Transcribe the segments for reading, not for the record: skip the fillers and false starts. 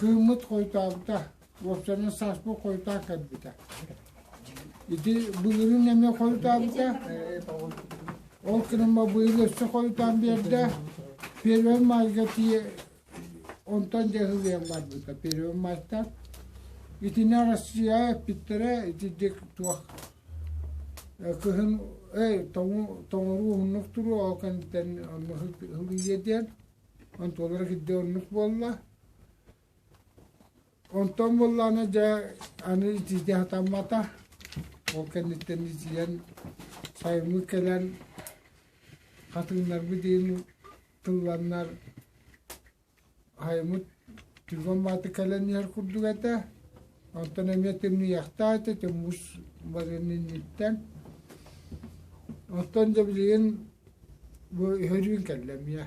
Кыыммыт хойутаабыта, уопсайынан сааспыт хойутаан кэлбитэ. Ити былырыын эмиэ хойутаабыта. Ол кынама быйыл өссө хойутаан биэрдэ. Первый майга тиийэ онтон дьаһылыйан барбыта первый майтан. Итини Россия эппиттэрэ итирдик туох кыһын эй тоҥоруу уһуннук туруо ол кэнниттэн онно ылыйыа диэн Онтулара кирдэ оннук буолла. Онтон буоллаҕына дьэ аны итиитэ сатаммата. Ол кэнниттэн итийэн сайыммыт кэлэн хатыҥнарбыт диэн тылланнар айыммыт түргэн бааты кэлэн иһэр курдук этэ. Онтон эмиэ тымныйахтаах этэ, тыммус барыан инниттэн. Оттон дьэ билигин бу үһөрүүн кэллэ эмиэ.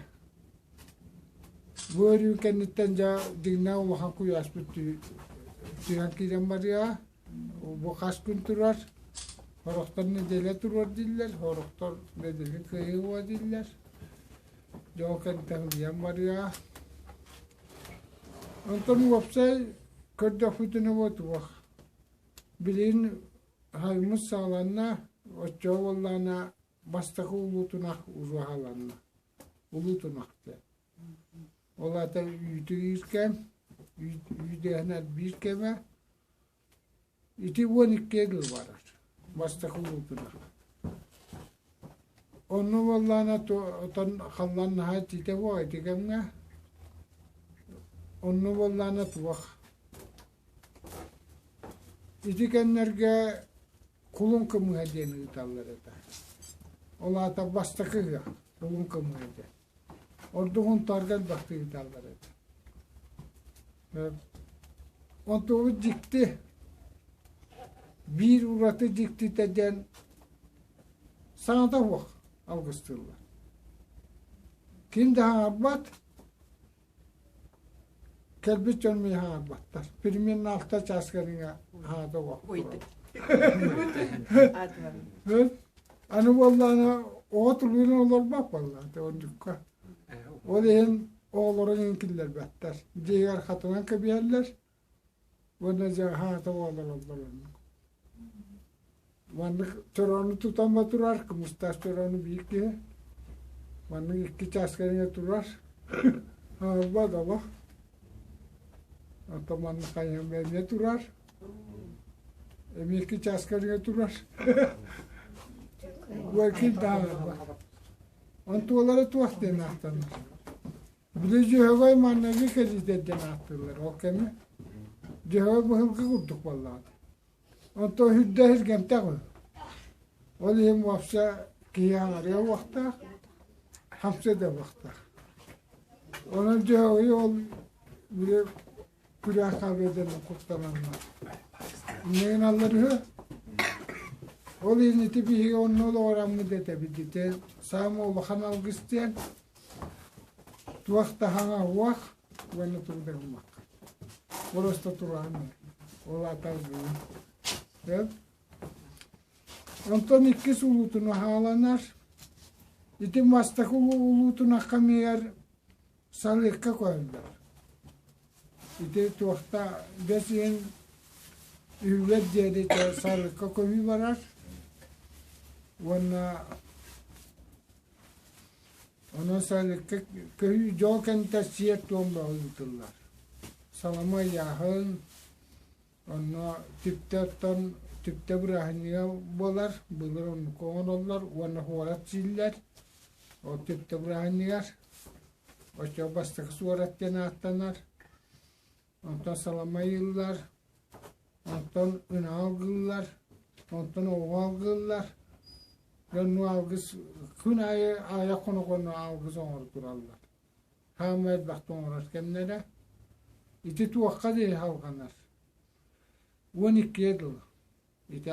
Бу өрүү кэнниттэн дьэ дьиҥнээх улахан куйааспыт түһэн киирэн барыаҕа. Бу хас күн турар, сорохтор нэдиэлэ туруор дииллэр, сорохтор нэдиэлэ кыайыа дииллэр. Дьэ ол кэнниттэн ылыйан барыаҕа. Онтон уопсай көрдөхпүтүнэ буотуох. Билигин хайыммыт саҕаланна, оччоҕо буоллаҕына бастакы улуутунах уруһаланна. Улуу тунах диэн. Ол аата үүтү иир кэм, үүтээһинэр биир кэмэ. Ити 12 дыл барар. Бастакы улуу тунах. Онно буоллаҕына отон халлаан наһаа итиитэ буо ити кэмҥэ. Онно буоллаҕына туох. Ити кэмнэргэ кулун кымыһа диэн ыыталлар этэ. Ол аата бастакы ыһыах кулун кымыһа диэн. Ордук Унтаарга элбэхтик ыыталлар этэ. Онтубут дьикти. Биир ураты дьиктитэ диэн саҥата суох алгыстыыллар. Ким да хаҥарбат, Кэлбит дьон миэхэ аҥарбаттар. Примерно алта чаас кэриҥэ аһаата Аны буоллаҕына оҕо тулуйан олорбот буоллаҕа ордукка. Ол иһин оҕолорун иһин киллэрбэттэр. Дьиэгэр хатанан кэбиһэллэр уонна дьэ аһаата олороллор оннук. Маннык чороону тутан ба турар, кымыстаах чороону биир киһи. Маннык икки чаас кэриҥэ турар. Хаалбат олох. Онтон маннык хайаан эмиэ турар. Эмиэ икки чаас кэриҥэ турар. Ким таһаарбат. Онтуолара туох диэн ааттанар. Били Дьөһөгөй манныгы кэлиитэ диэн ааттыыллар ол кэми. Дьөһөгөй быһылгы курдук буоллаҕа. Онтон үрдэ иһиргэмтэх үһү. Ол иһин уопса киһи аҥарыа уохтаах, хамсыа да уохтаах. Онон дьөһөгөйү ол били күрэх хаалыа куттананнар. Инньэ гыналлар үһү. Ол иһин ити биһиги онно олоҕураммыт этэбит ити саамай улахан алгыс диэн туох да хаҥа уох уонна тугу да гыммакка. Просто тураан ол аата алгыһын. Онтон иккис улуутун хааланар. Ити бастакы улуутун аккамыгар салыкка көһөллөр. Ити туохта бэс иһин үһүгэр диэри салыкка көһүү барар. Уонна Онон сайылыкка көһүү дьол кэнтэ сиэр-туом бөҕө ыытыллар. Салама ыйааһын, онно түптэ оттон түптэ бырааһынньыга буолар, былыр оннукка оҥороллор уонна суорат сииллэр. Ол түптэ бырааһынньыгар оччо бастакы суорат диэн ааттанар. Онтон салама ыйыыллар, онтон ынаҕы алгыыллар, онтон оҕо алгыыллар. Дьонну алгыс күн аайы аайа хоно-хоно алгыс оҥоро тураллар. Хаамай элбэхтэ оҥорор кэмнэрэ. Ити туохха диэри салҕанар? 12 дылы. Ити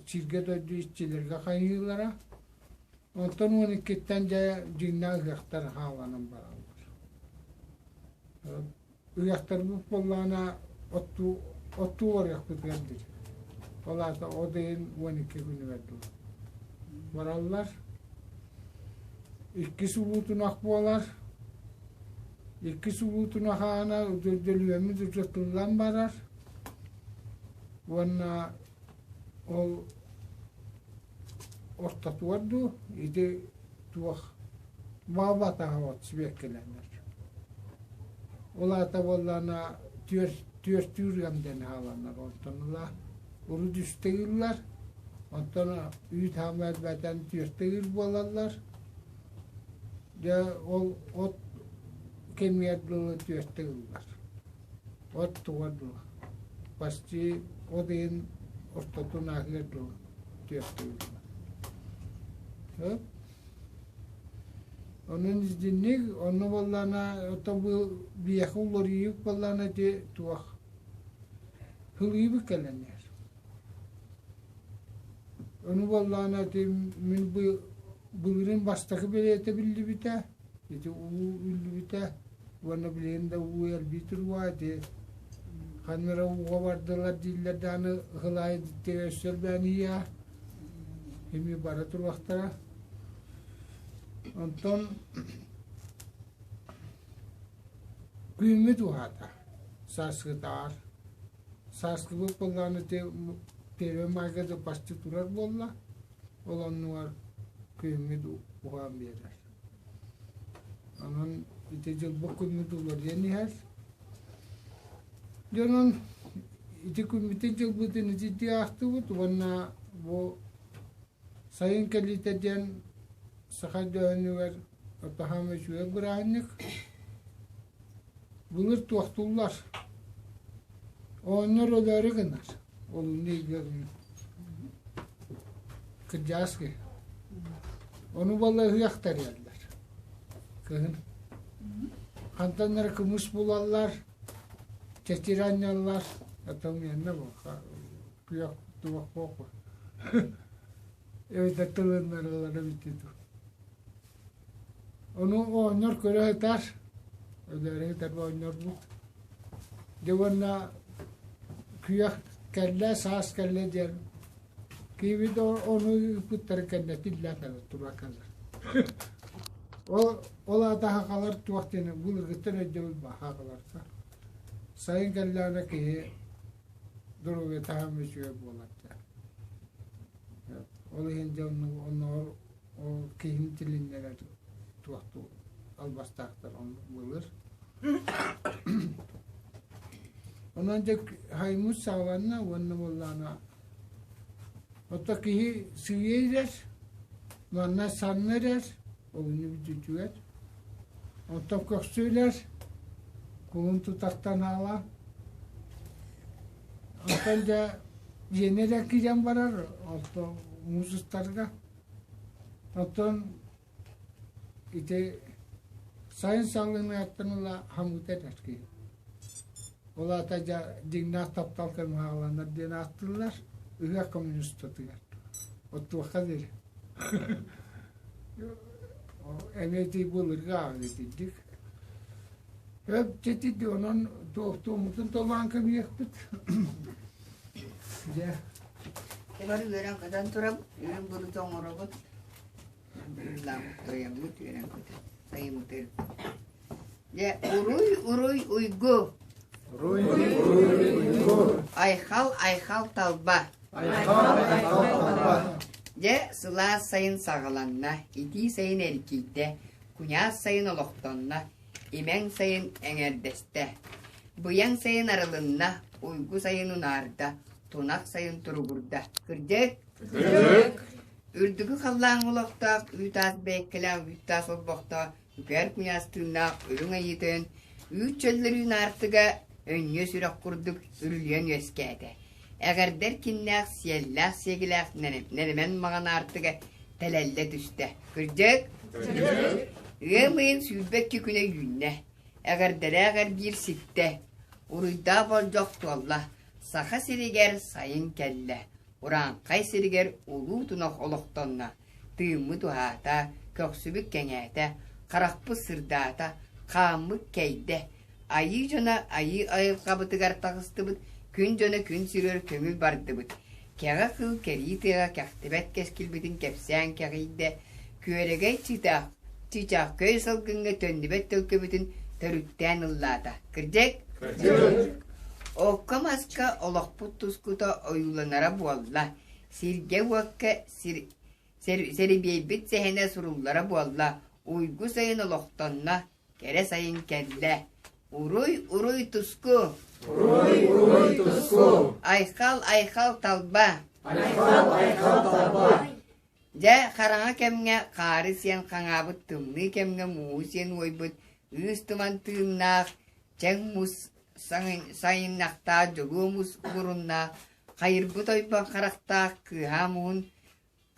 сиргэ дойду иччилэргэ хайыылара. Онтон 12-ттэн дьэ дьиҥнээх ыһыахтар хааланан бараллар. Ыһыахтарбыт буоллаҕына оттуу оттуу барыахпытыгар диир. Ол аата от ыйын 12 күнүгэр дылы бараллар. Иккис улуутунах буолар. Иккис улуутун ахаана дөлүөммүт ыччатыллан барар уонна ол ортотугар дуу ити туох баалбатаҕа от сибиэккэлэнэр. Ол аата буоллаҕына түөртүүр ыам диэн хааланар. Онтон ыла урут үстэ ыыллар, онтон үүт хаама элбэтэн түөртэ ыыр буолаллар. Дьэ ол от кэмигэр дылы түөртэ ыыллар. От тугар дылы. Почти от ыйын ортотун ааһыар дылы түөртэ ыыллар. Онон итинник, онно буоллаҕына, ото бу биһиэхэ уларыйыы буоллаҕына ити туох һылыыбыт кэлэн иһэр. Ону буоллаҕына ити мин бу былырыын бастакы бэлиэтэ биллибитэ, ити уу үллүбүтэ уонна билигин да уу элбии туруга ити ханна эрэ ууга бардылар дииллэр даҕаны ыһылаайы өссө элбээн иһиэҕэ. Эмиэ бара туруохтара. Онтон күһүҥҥү уһаата, сааскытааҕар. Сааскыбыт буоллаҕына ити первый майга да почти турар буолла, ол оннугар күһүҥҥүт уһаан биэрэр. Онон ити дьылбыт күммүт уларыйан иһэр. Дьэ онон ити күммүтүн дьылбытын итирдик аахтыбыт уонна бу сайын кэлиитэ диэн саха дьоһунугар Отаһаам үчүгэй бырааһынньык. Былыр туохтууллар. Оонньор өлөөрү гынар. Олунньу ыйга кырдьаҕас киһи. Ону буолла ыһыах тэрийэллэр. Кыһын. Хантан эрэ кымыс булаллар, чэчир анньаллар. Это уменно күөх туох буолуо. Эбэтэр тылыннараллара эбитэ дуу. Ону оҕонньор көрө сытар, өлөөрү сытар оҕонньорбут. Дьэ уонна күөх кэллэ, саас кэллэ диэн киһибит ону ыыппыттарын кэннэ тиллэн кэлэр, тура кэлэр. Ол, ол аата сахалар туох диэн былыргыттан өйдөбүл баар сахаларга. Сайын кэллэҕинэ киһи доруобуйата аһаан үчүгэй буолар диэн. Ол иһин дьэ оннооҕор ол киһини тилиннэрэр туохтуу албастаахтар оннук былыр. Онон дьэ хаймыт саҕаланна уонна буоллаҕына ото киһи сыыйа ирэр, манна санна ирэр, олунньу бүтүүтүгэр. Оттон көхсүлэр кулун тутартан аала. Оттон дьэ дьиэни эрэ киирэн барар, оттон муус устарга. Оттон ити сайын салгыныгартан ыла хамыыта этэр киһи. Ол аата дьэ дьиҥнээх таптал кэмэ диэн ааттыыллар ыһыах коммунистатыгар. Оттуохха диэри. Эмиэ ити былыргы ааҕыы итинник. Өп онон туохтуоммутун толоон кэбиһиэхпит. Дьэ. Бары үөрэн-көтөн турабыт, үрүҥ былыты оҥоробут. Ыллаабыт, туойаммыт, үөрэн-көтөн, сайыммытыгар. Дьэ, уруй, уруй, уйгу! Уруй, уруй, уйгу! Айхал, айхал, талба! Айхал, айхал, талба! Дьэ, сылаас сайын саҕаланна, итии сайын эргийдэ, куйаас сайын олохтонно, имэҥ сайын эҥэрдэстэ. Быйаҥ сайын арылынна, уйгу сайын унаарда, тунах сайын туругурда. Кырдьык? Кырдьык! Үрдүкү халлааҥҥа олохтоох үүт-аас бэйэккэлээх үүт-таас олбохтоох үкээр куйаас тыыннаах үрүҥ айыытын үүт чөллөрүүн аартыга өнньүө сүрэх курдук үрүлүйэн үөскээтэ. Эҕэрдэр киннээх сиэллээх сиэгилээх нэлэмэн маҕан аартыга тэлэллэ түстэ. Кырдьык? Ыам ыйын 22 күнэ үүннэ. Эҕэрдэлээх эргиир ситтэ. Уруйдаах болдьох туолла. Саха сиригэр сайын кэллэ. Урааҥхай сиригэр улуу тунах олохтонно. Тыыммыт уһаата, көхсүбүт кэҥээтэ, харахпыт сырдаата, хааммыт кэйдэ. Айыы дьоно айыы айылҕабытыгар таҕыстыбыт, күн дьоно күн сиригэр көҥүл бардыбыт. Кэҕэ кыыл кэрии тыаҕа кэхтибэт кэскилбитин кэпсээн кэҕийдэ, күөрэгэй чыычаах, чыычаах көй салгыҥҥа төннүбэт төлкөбүтүн төрүттээн ыллаата. Кырдьык? Кырдьык. Окко-маска олохпут тускута ойууланара буолла. Сиргэ-уокка сир, сэрибиэйбит сэһэнэ суруллара буолла. Уйгу сайын олохтонно, кэрэ сайын кэллэ. Уруй, уруй туску! Уруй, уруй туску! Айхал, айхал талба! Айхал, айхал талба! Дьэ, хараҥа кэмҥэ хаары сиэн хаҥаабыт тымныы кэмҥэ мууһу сиэн уойбут ыыс туман тыыннаах, чэҥ муус сайыннахтаах дьолуо муус муруннаах, хайырбыт ойбон харахтаах кыаһаа муһун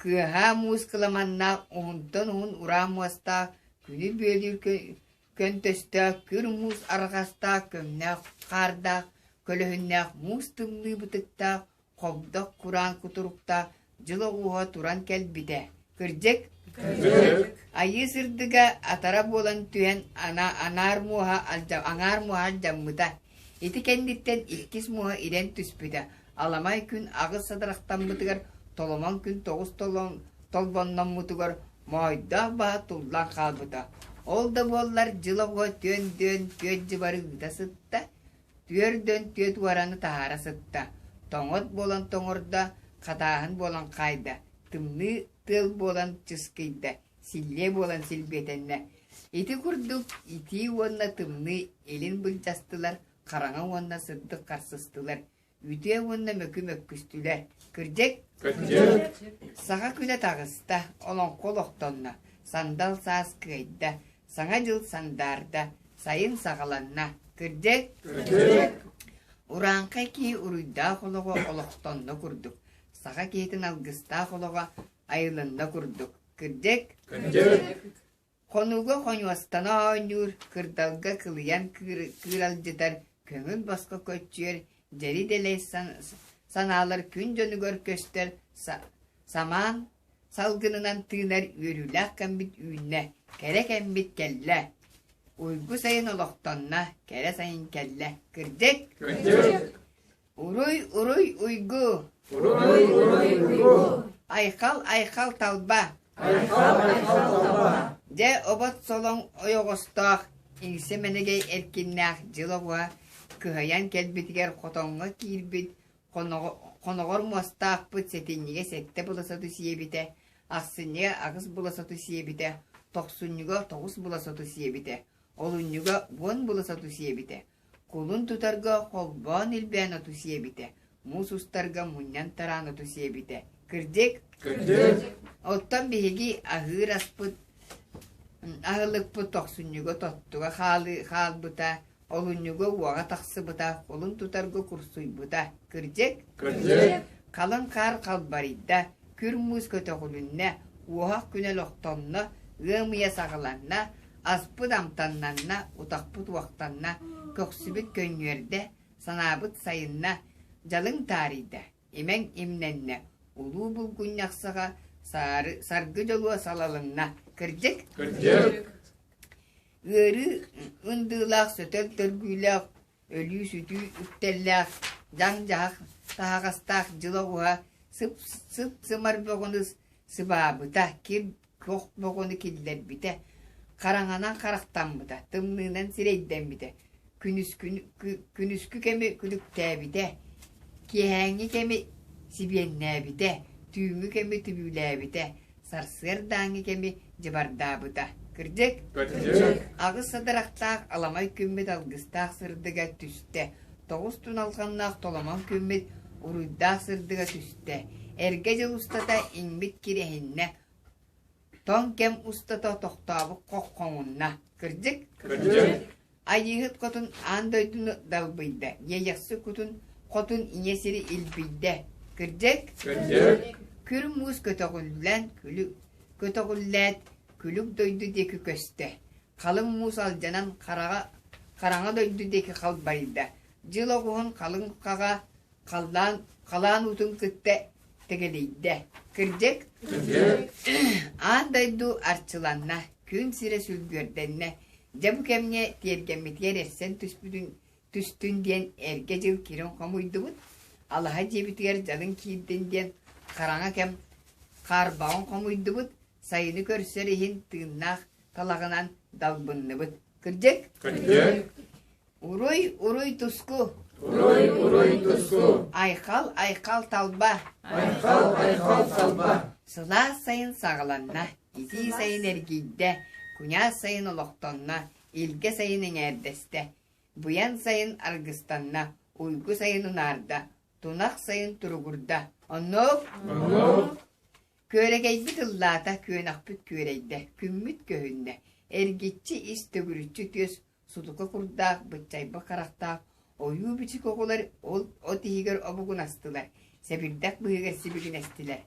кыаһаа муус кыламаннаах уһунтан уһун ураа муостаах күнү бүөлүүр көнтөстөөх күр муус арҕастаах көмнөх хаардаах көлөһүннээх муус тымныы бытыктаах хобдох кураан кутуруктаах дьыл оҕуһа туран кэлбитэ. Кырдьык? Кырдьык. Айыы сырдыга атара буолан түһэн анаар муоһа аҥаар муоһа алдьаммыта. Ити кэнниттэн иккис муоһа ирэн түспүтэ. Аламай күн аҕыс садарахтаммытыгар, толомон күн тоҕус толбонноммутугар моойдоох баһа туллан хаалбыта. Ол да буоллар дьыл оҕо түөн-түөн түөт дьыбары ыыта сытта, Түөрдөн түөт уораны таһаара сытта, тоҥот буолан тоҥордо, хатааһын буолан хаайда, тымныы тыал буолан чыскыйда, силлиэ буолан силбиэтэннэ. Ити курдук итии уонна тымныы илин былдьастылар, хараҥа уонна сырдык харсыстылар, үтүө уонна мөкү мөккүстүлэр. Кырдьык? Кырдьык. Саха күнэ таҕыста, олоҥхо олохтонно, сандал саас кыайда, саҥа дьыл сандаарда, сайын саҕаланна. Кырдьык? Кырдьык. Урааҥхай киһи уруйдаах олоҕо олохтонно курдук, саха киһитин алгыстаах олоҕо айылынна курдук. Кырдьык? Кырдьык. Хонууга хоньуостана оонньуур, кырдалга кылыйан кыыралдьытар, көҥүл босхо көччүйэр, дьэри-дэлэй санаалар күн дьонугар көстөр самаан салгынынан тыынар үөрүүлээх кэммит үүннэ, кэрэ кэммит кэллэ. Уйгу сайын олохтонно, кэрэ сайын кэллэ. Кырдьык? Кырдьык! Уруй, уруй, уйгу! Уруй, уруй, уйгу! Айхал, айхал, талба! Айхал, айхал, талба! Дьэ, обот солоҥ ойоҕостоох, иҥсэ мэнэгэй эркиннээх дьыл оҕуһа кыһайан кэлбитигэр хотоҥҥо киирбит хоноҕор муостаахпыт сэтинньигэ сэттэ быласату сиэбитэ, ахсынньыга аҕыс быласату сиэбитэ, тохсунньуга тоҕус быласату сиэбитэ, олунньуга уон быласату сиэбитэ, Кулун тутарга холбоон илбээн оту сиэбитэ, муус устарга мунньан тараан оту сиэбитэ. Кырдьык? Кырдьык. Оттон биһиги аһыыр аспыт аһылыкпыт тохсунньуга тоттуга хаалбыта, олунньуга уоҕа тахсыбыта, кулун тутарга курсуйбута. Кырдьык? Кырдьык. Халыҥ хаар халбарыйда, күр муус көтөҕүлүннэ, уоһах күнэ олохтонно, ыам ыйа саҕаланна, Аспыт амтаннанна, утахпыт уохтанна, көхсүбүт көнньүөрдэ, санаабыт сайынна, дьалыҥ таарыйда, имэҥ имнэннэ, улуу булгунньах саҕа саары, саргы дьолуо салалынна. Кырдьык? Кырдьык! Ыарыы ындыылаах, сөтөл төргүүлээх, өлүү-сүтүү үктэллээх, дьаҥ-дьаһах таһаҕастаах дьыл оҕуһа сып-сымар бөҕөнү сыбаабыта, кир көх бөҕөнү киллэрбитэ, хараҥанан харахтаммыта, тымныынан сирэйдэммитэ, күнүскү кэми күлүктээбитэ, киэһээҥҥи кэми сибиэннээбитэ, түүҥҥү кэми түбүүлээбитэ, сарсыардааҥҥы кэми дьыбардаабыта. Кырдьык? Кырдьык. Аҕыс садарахтаах аламай күммүт алгыстаах сырдыга түстэ. Тоҕус туналҕаннаах толомон күммүт уруйдаах сырдыга түстэ. Эргэ дьыл устата иҥмит кирэһиннэ. Тоҥ кэм устата тохтообут хох хоҥунна. Кырдьык? Кырдьык. Айыыһыт хотун аан дойдуну далбыйда, Иэйэхси кутун хотун ийэ сири илбийдэ. Кырдьык? Кырдьык. Күр муус көтөҕүллэн, күлүк көтөҕүллээт, күлүк дойду диэки көстө. Халыҥ муус алдьанан хараҕа, хараҥа дойду диэки халбарыйда. Дьыл оҕуһун халыҥ хаҕа халлаан, халаан уутун кытта тэгэлийдэ. Кырдьык? Кырдьык. Аан дойду арчыланна, күн сирэ сүлгүөрдэннэ. Дьэ бу кэмҥэ тиэргэммитигэр эрсэн түспүтүн түстүн диэн эргэ дьыл кирин хомуйдубут, алаһа дьиэбитигэр дьалыҥ киирдин диэн хараҥа кэм хаарбаҕын хомуйдубут, сайыны көрсөр иһин тыыннаах талаҕынан далбынныбыт. Кырдьык? Кырдьык. Уруй, уруй туску. Уруй, уруй туску. Айхал, айхал талба. Айхал, айхал талба. Сылаас сайын саҕаланна, итии сайын эргийдэ, куйаас сайын олохтонно, илгэ сайын эҥээрдэстэ, быйан сайын аргыстанна, уйгу сайын унаарда, тунах сайын туругурда. Оннук? Оннук. Күөрэгэйбит ыллаата, күөнэхпит күөрэйдэ, күммүт көһүннэ, эргиччи ис төгүрүччү түөс сутука курдаах, быччайбыт харахтаах ойуу-бичик оҕолор ол от иһигэр обугунастылар, сэбирдэх быыһыгар сибигинэстилэр.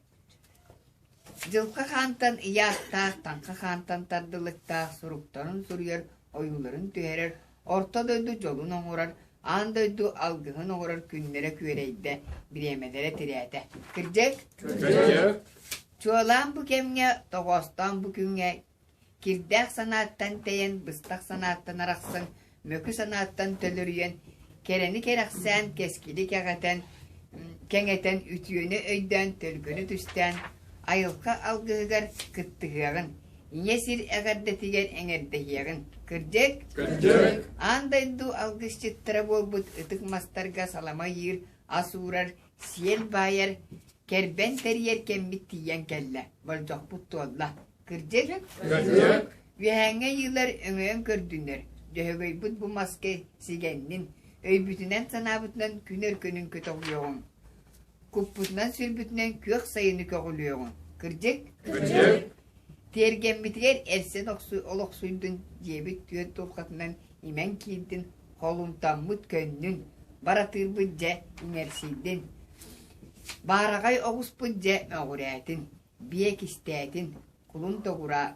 Дьылҕа хаантан ыйаахтаах, таҥха хаантан тардылыктаах суруктарын суруйар, ойууларын түһэрэр, орто дойду дьолун оҥорор, аан дойду алгыһын оҥорор күннэрэ күөрэйдэ, бириэмэлэрэ тирээтэ. Кырдьык? Кырдьык. Чуолаан бу кэмҥэ, тоҕоостоон бу күҥҥэ кирдээх санааттан тэйэн, быстах санааттан арахсан, мөкү санааттан төлөрүйэн, кэрэни кэрэхсээн, кэскили кэҕэтэн, кэҥэтэн, үтүөнү өйдөөн, төлгөнү түстээн, айылҕа алгыһыгар кыттыһыаҕын, ийэ сир эҕэрдэтигэр эҥэрдэһиэҕин. Кырдьык? Кырдьык! Аан дойду алгысчыттара буолбут ытык мастарга салама ыйыыр, ас уурар, сиэл баайар, кэрбэн тэрийэр кэммит тиийэн кэллэ, болдьохпут туолла. Кырдьык? Кырдьык! Үөһээҥҥи айыылар өҥөйөн көрдүннэр, Дьөһөгөйбүт бу маска сигэннин, өйбүтүнэн-санаабытынан күн өркөнүн көтөҕүөҕүҥ, куппутунан-сүрбүтүнэн күөх сайыны көҕүлүөҕүҥ. Кырдьык? Кырдьык! Тиэргэммитигэр эрсэн олохсуйдун, дьиэбит түөрт дулҕатынан имэн киирдин, холумтаммыт көннүн, баратыырбыт дьэ иҥэрсийдин, баараҕай оҕуспут дьэ мөҕүрээтин, биэ кистээтин, кулун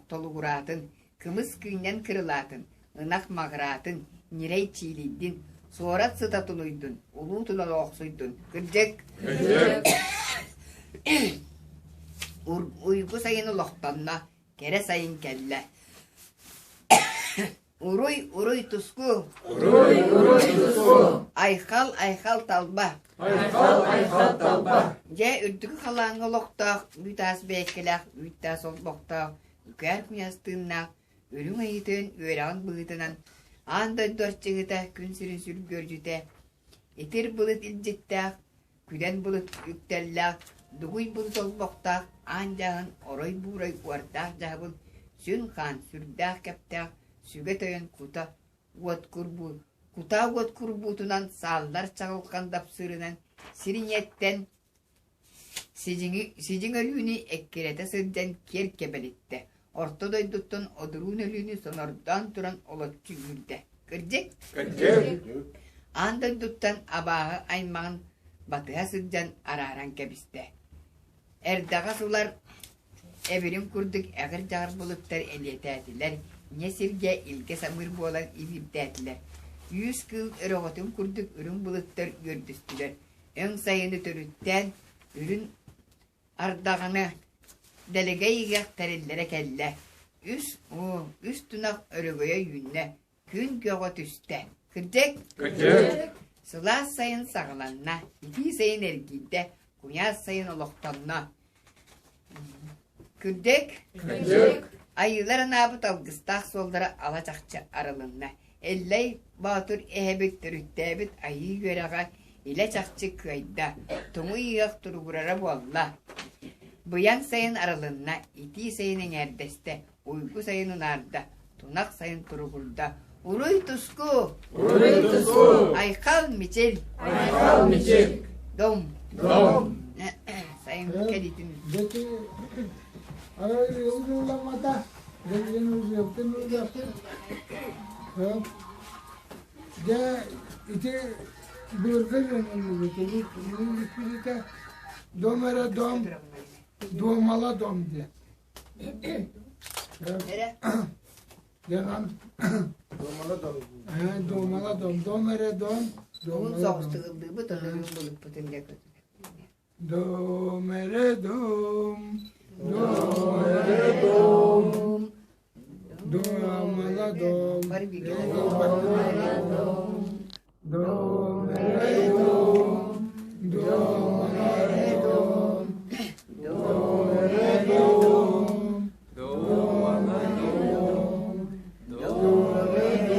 толугураатын, кымыс кыынньан кырылаатын, ынах маҕыраатын, ньирэй чиилийдин, суорат сыта тунуйдун, улуу тунал оохсуйдун. Кырдьык! Кырдьык! Уйгу сайын олохтонно, кэрэ сайын кэллэ. Уруй, уруй туску! Уруй, уруй туску! Айхал, айхал талба! Айхал, айхал талба! Дьэ, үрдүкү халааҥҥа олохтоох, үүт аас бэйэккэлээх, үүт таас олбохтоох, үкээр куйаас тыыннаах, үрүҥ айыытын үөрэҕин быһыытынан аан дойду арчыһыта, күн сирин сүргүөрдьүтэ, итир былыт илдьиттээх, күдэн былыт үктэллээх, дугуй былыт олбохтоох, аан дьааһын орой-буурай уордаах дьаһабыл, сүн хаан, сүрдээх кэптээх, сүгэ тойон кута уот курбуу, кутаа уот курбуутунан сааллар чаҕылхан дапсыырынан сир ийэттэн Сидьиҥ өлүүнү эккирэтэ сылдьан киэр кэбэлиттэ, орто дойдуттан одуруун өлүүнү сонордоон туран олоччу үүрдэ. Кырдьык? Кырдьык! Аан дойдуттан абааһы аймаҕын батыһа сылдьан арааран кэбистэ. Эрдэҕэс улар эбирин курдук эҕир-дьаҕыр булуттар элиэтээтилэр, ийэ сиргэ илгэ самыыр буолан ибиирдээтилэр. Үүс кыыл өрөҕөтүн курдук үрүҥ былыттар үөрдүстүлэр. Өҥ сайыны төрүттээн, үрүн ардаҕына дэлэгэй ыһыах тэриллэрэ кэллэ. Үс уу, үс тунах өрөгөйө үүннэ, күн көҕө түстэ. Кырдьык? Кырдьык! Сылаас сайын саҕаланна, итии сайын эргийдэ, куйаас сайын олохтонно. Кырдьык? Кырдьык! Айыылар анаабыт алгыстаах суоллара ала чахчы арылынна. Эллэй Боотур эһэбит төрүттээбит айыы үөрэҕэ илэ чахчы кыайда, туҥуй ыһыах туругурара буолла. Быйаҥ сайын арылынна, итии сайын эҥээрдэстэ, уйгу сайын унаарда, тунах сайын туругурда. Уруй туску! Уруй туску! Айхал мичил! Айхал мичил! Дом! Дом! Сайын кэлитин. Дети арай ылламата, дьэ Дьэ ити былыргы дьон дом эрэ дом, дуомала дом диэн. Дьэ Дуомала дом. Дуомала дом, дом эрэ дом. Уһун соҕус тыгыллыыбыт, өлөрүн былыппытын диэки. Дом эрэ дом, дом эрэ дом, дуомала дом, дом эрэ дом, дом эрэ дом, дом эрэ дом, дуомала дом, дом эрэ дом.